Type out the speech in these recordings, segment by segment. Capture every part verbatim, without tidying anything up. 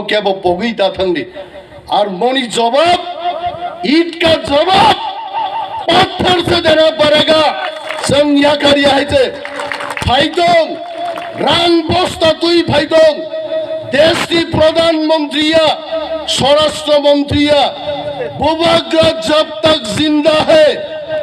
kebo pogwi ta thangdi. Ar moni jawab, ईंट का जवाब पत्थर से देना पड़ेगा. Chwng yakar ya hai se phaitong, rang bosta twi phaitong. Deshni pradhan mantri ya, swarashtra mantri ya, Bubagra jab tak zinda hai,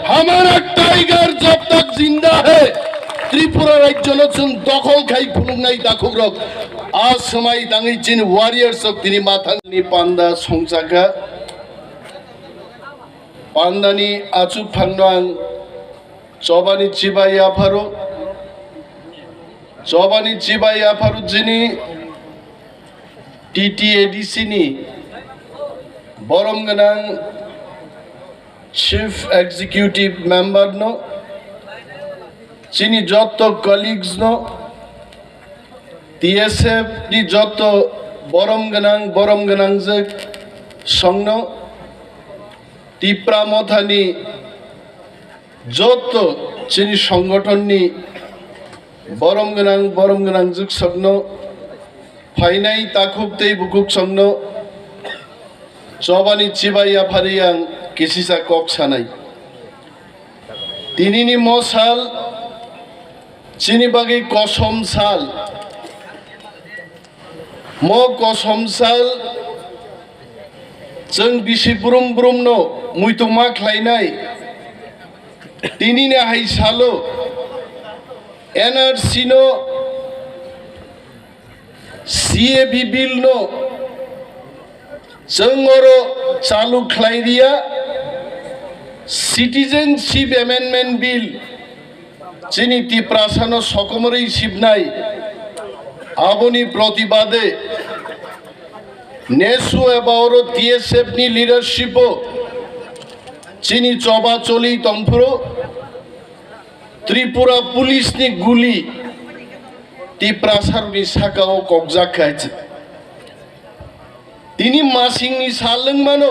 hamara tiger jab tak zinda hai. Tripura rajyo no chwng dokhol khai phunuknai takhukrok. A swmai tangwi chini warriors rok tini mathangni panda songchakha. Pandani achuk phangno ang chobani chibai yapharo. Chobani chibai yapharo chini T T A D C ni borom gwnang Chief Executive Member no, chini jotto colleagues no, T S F ni jotto borom gwnang, borom gwnangjwk songno, Tipra Mothani jotto chini songothonni borom gwnang, borom gwnangjwk songno, phainai takhuk tei bukhuk songno, chobani chibai yaphari ang kisisa kok sanai. Tinini mo sal chini bagwi kosom sal. Mo kosom sal chwng bisi brum brumno muituma khlainai. Tinini hai salo N R C no, C A B bill no chwng oro chalu khlai riya, Citizenship Amendment Bill chini Tiprasano sokomorwi sibnai, aboni protibade nesu eba oro T S F ni leadership o chini choba choli tongphuru Tripura police ni guli Tiprasarokni sakao kokjak kha. Tini masingni sal wngmano,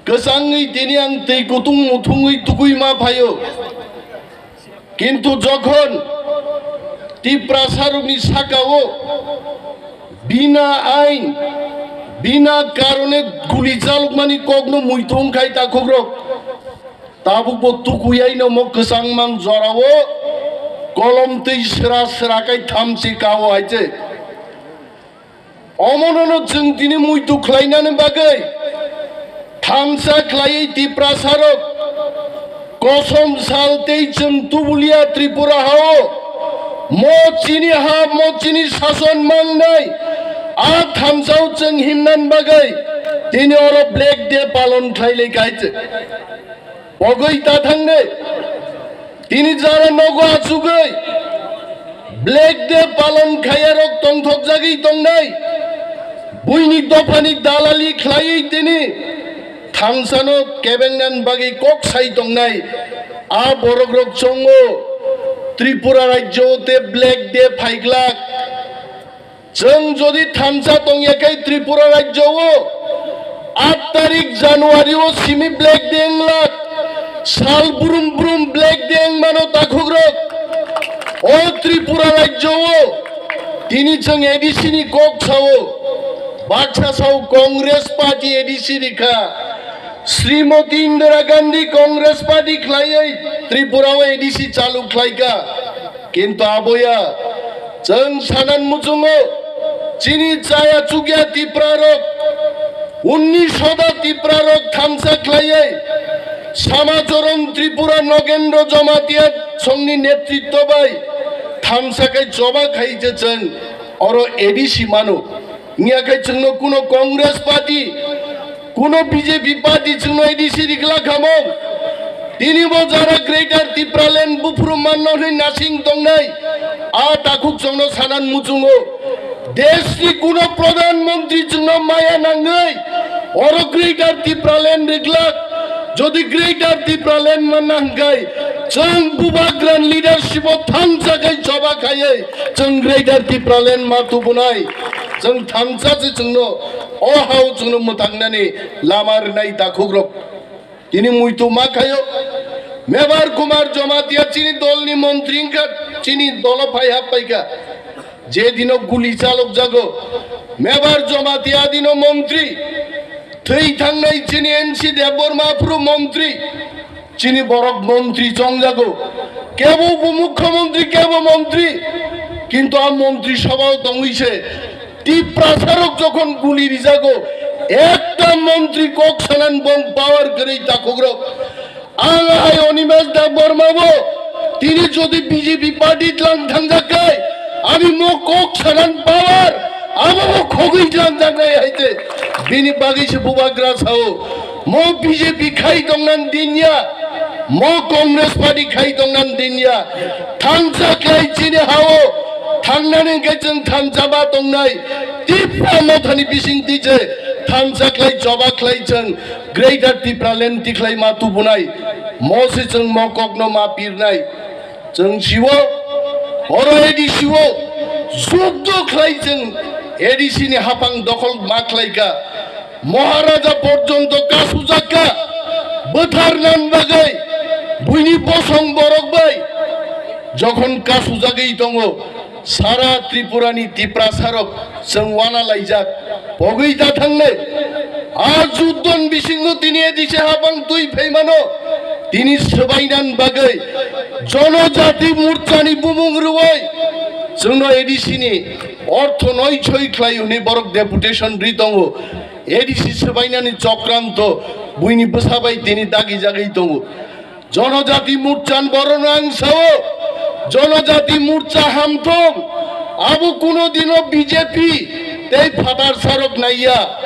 kwchangwi tini ang twi kutung muthungwi tugwi ma phaio. Kintu jokhon Tiprasarokni sakao bina ain, bina karone guli chalokmani kokno muitu wngkhai takhukrok, tabukbo tukuyaino mo kwchangmang jorao kolom twi sra sra khai thamchi kao hai se. Omonono chwng tini muitu khlainani bagwi thansa khlaiwi Tiprasarok kosom sal tei chwng tubulia Tripura hao mo chini ha, mo chini sason mangnai a thansao chwng himnan bagwi tini oro Black Day palon khlailai kaiche. Pogwi ta thangnai. Tini jara nogo achugwi Black Day palon khaiyarok tongthokjagwi tongnai. Buini dophani dalali khlaiwi tini thansano kebengnan bagwi kok sai tongnai. A borokrok chongo Tripura rajyo te Black Day phaiglak. Chwng jodi thansa tongya khe Tripura rajyo o aat tarik January o simi Black Day wnglak, sal brum brum Black Day wngmano takhukrok. O Tripura rajyo o tini chwng A D C ni kok sao, baksa sao Congress party A D C ni kha. Srimoti Indira Gandhi Congress party khlaiwi Tripura o A D C chalu khlaika. Kintu aboya, chwng sanan muchungo, chini chaya chukya Tipra rok, unni soda Tipra rok thansa khlaiwi, Samachoron Tripura Nogendro Jamatia songni netritto bai thansa khai choba khai je chwng oro A D C mano. Wngya khe chwngno kuno Congress party, kuno B J P party chwngno A D C rikla khamong. Tini bo jara Greater Tipraland buphuru manno hwnwi nasing tongnai. A takhuk chwngno sanan muchungo. Deshni kuno Pradhan Mantri chwngno maya nangwi oro Greater Tipraland riklak. Jodi Greater Tipraland manna hwnkhe chwng Bubagra ni leadership o thansa khai choba khaiwi chwng Greater Tipraland ma tubunai. Chwng thansa se chwngno o hao chwngno mwtangnani lama rwnai takhukrok. Tini muitu ma khaio. Mebar Kumar Jamatia chini dolni montri wngkha, chini dolo phai hap paikha. Je dino guli chalok jago, Mebar Jamatia dino montri, thwi thangnai chini N C Debbarma phuru montri, chini borok montri chongjago, kebo bo mukhyamantri, kebo montri, kintu a montri sabhao tongwi se Tiprasarok jokhon guli rijago, ekta montri kok sanan bong power kwrwi takhukrok. Ang hai Animesh Debbarma bo tini jodi B J P party tlang thangjak kai, ami mo kok sanan power abo bo khogwi tlang jaknai hai te. Bini bagwi se bubagra sao, mo B J P khai tongnan dinya, mo Congress party khai tongnan dinya. Thansa khlai chini hao thangnani hwnkhe chwng thansa ba tongnai. Tipra mothani bising twi je thansa khlai choba khlai chwng Greater Tipraland tikhlai ma tubunai, mo se chwng mo kokno ma pirnai. Chwng siwo, oro A D C o juddo khlai chwng A D C ni hapang dokhol ma khlaika. Maharaja porjonto kasujak ka, bwtharnan bagwi, buini bosong borok bai jokhon kasujagwi tongo, sara Tripura ni Tiprasarok chwng wana laijak, pogwi da thangnai. A juddon bisingo tini A D C hapang twi phaimano, tini swbainan bagwi Jonojati Morcha ni bumung rwui chwngno A D C ni ortho noi soi khlai hwnwi borok deputation ri tongo. A D C swbainani chokranto buini bwsa bai tini dagi jagwi tongo. Jonojati Morchan borokno ang sao, Jonojati Morcha hamthung, abo kuno dino B J P tei phatar sarok naiya.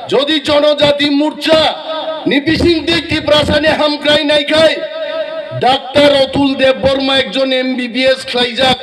Jodi Jonojati Morcha ni bising twi Tiprasani hamkrai naikhai, Doctor Atul Debbarma ekjon M B B S khlaijak,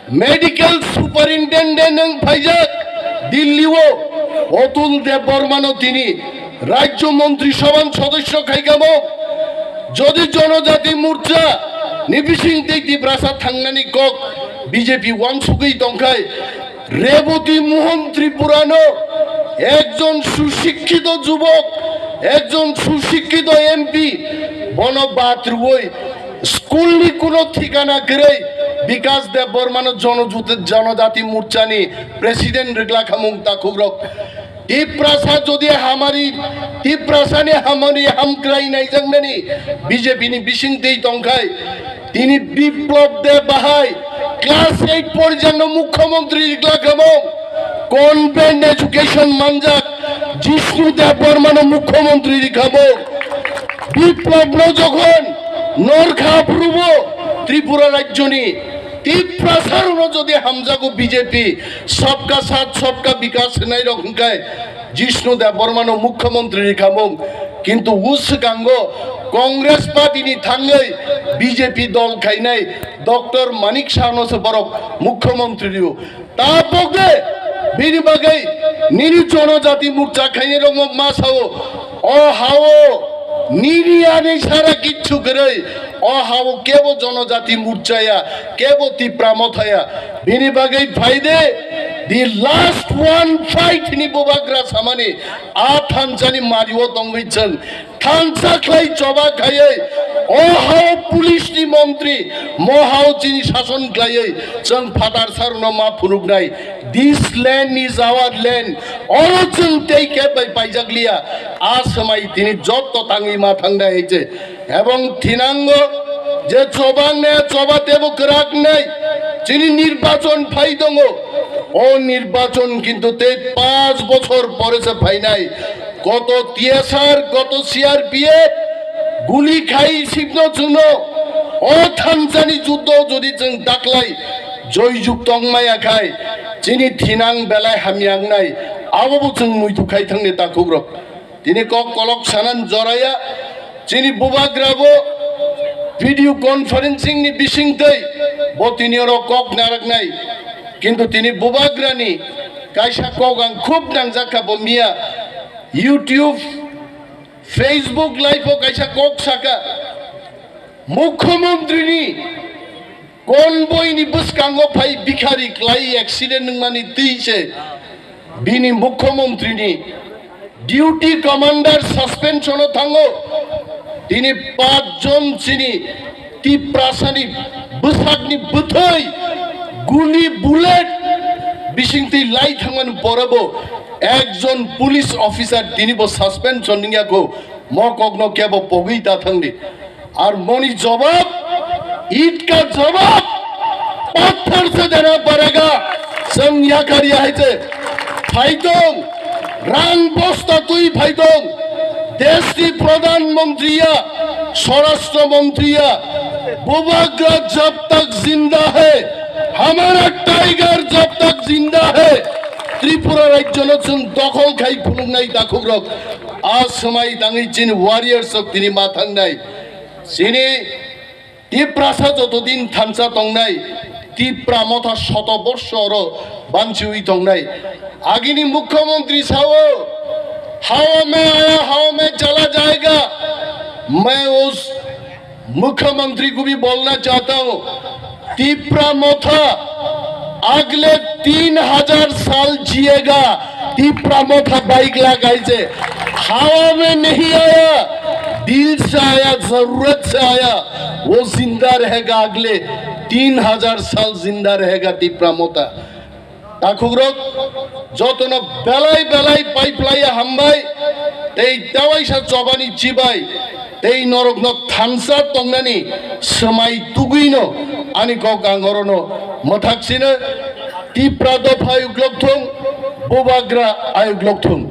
Medical Superintendent wng phaijak Delhi o, Atul Debbarmano tini Rajya Montri Sabhan Sodosyo khaikamo. Jodi Jonojati Morcha ni bising tei Tiprasa thangnani kok B J P wansugwi tongkhai, Reboti Mohan Tripurano ekjon susikkito jubok, ekjon susikkito M P, bono batrwui school ni kuno thikana kwrwi Bikas Debbarmano Jonojut-, Jonojati Morchani president rwgla khamung takhukrok. Tiprasa jodi hamari, Tiprasani hamari hamkrai naijaknani B J P ni bising twi tongkhai, tini Biplab Deb bahai class eight porjangno mukhyamantri rwgla khamung, convent education manjak Jishnu Debbarmano mukhyamantri rwkhamung. Biplabno jokhon norkha aphurubo Tripura rajyoni Tiprasarokno jodi hamjago B J P, Sabka Saath Sabka Vikas hwnai rok hwnkhe Jishnu Debbarmano mukhyamantri rwkhamung, kintu o swkango Congress party ni thangwi B J P dol khainai Doctor Manik Sahno se borok mukhyamantri rwo. Tabok de bini bagwi nini Jonojati Morcha khainai rok ma sao, o hao nini ani sara kichu kwrwi, o hao kebo Jonojati Morcha ya, kebo Tipra Motha ya. Bini bagwi phaide, the last one fight ni bubagra samani a thansani mario tongwi chwng thansa khlai choba khaiwi, o hao police ni montri, mo hao chini sason khlaiwi chwng phatar sarno ma phunuknai. This land is our land. Oro chwng tei khe bai paijak liya. A swmai tini jotto tangwi ma thangnai hai se. Ebong thinango je choba wngnai, choba tebo kwrak wngnai. Chini nirbachon phai tongo. O nirbachon kintu tei panch bochor pore se phainai. Koto T S R, koto C R P F guli khai sipno chwngno. O thansani juddo jodi chwng daklai joijuk tongmaya khai, chini thinang belai hamya wngnai, abo bo chwng muitu khai thangni takhukrok. Tini kok kolok sanan joraya, chini bubagra bo video conferencing ni bisingtwi bo tini oro kok naraknai, kintu tini bubagrani kaisa kok ang khub nangjak kha bo miya YouTube, Facebook live o kaisa kok saka, Mukhyamantri ni convoy ni bwskango phai bikhari klai accident wngmani twi se bini Mukhyamantri ni duty commander suspension o thango. Tini panch jon chini Tiprasani bwsakni bwthwi guli bullet Bisingtwi lai thangmani pore bo ekjon police officer tini bo suspension wngya kho, mo kokno kebo pogwi ta thangdi. Ar moni jawab, ईंट का जवाब पत्थर से देना पड़ेगा। Chwng yakar ya hai se phaitong, rang bosta twi phaitong, desh ni pradhan mantri ya, swarashtra mantri ya, Bubagra jab tak zinda hai, hamara tiger jab tak zinda hai. Tripura rajyo no chwng dokhol khai phunuknai takhukrok. A swmai tangwi chini warriors rok tini ma thangnai. Chini Tiprasa joto din thansa tongnai, Tipra motha shoto borsho oro banchiwi tongnai. Agini mukhyamantri sao, "Hawa mein aya, hawa mein chala jayega." Main us mukhyamantri ko bhi bolna chahta hu, Tipra motha अगले तीन हजार साल जिएगा। Tipra motha bike lagai se hawa mein nahi aya, dil se aya, zarurat se aya, wo zinda rahega, agle teen hazar sal zinda rahega Tipra motha. Takhukrok jotono belai belai pai phlaiya hambai, tei tewaisa chobani chibai, tei norokno thansa tongnani swmai tugwino ani kok ang orono mwthak sino. Tipra dopha ayuk lok thung, Bubagra ayuk lok thung.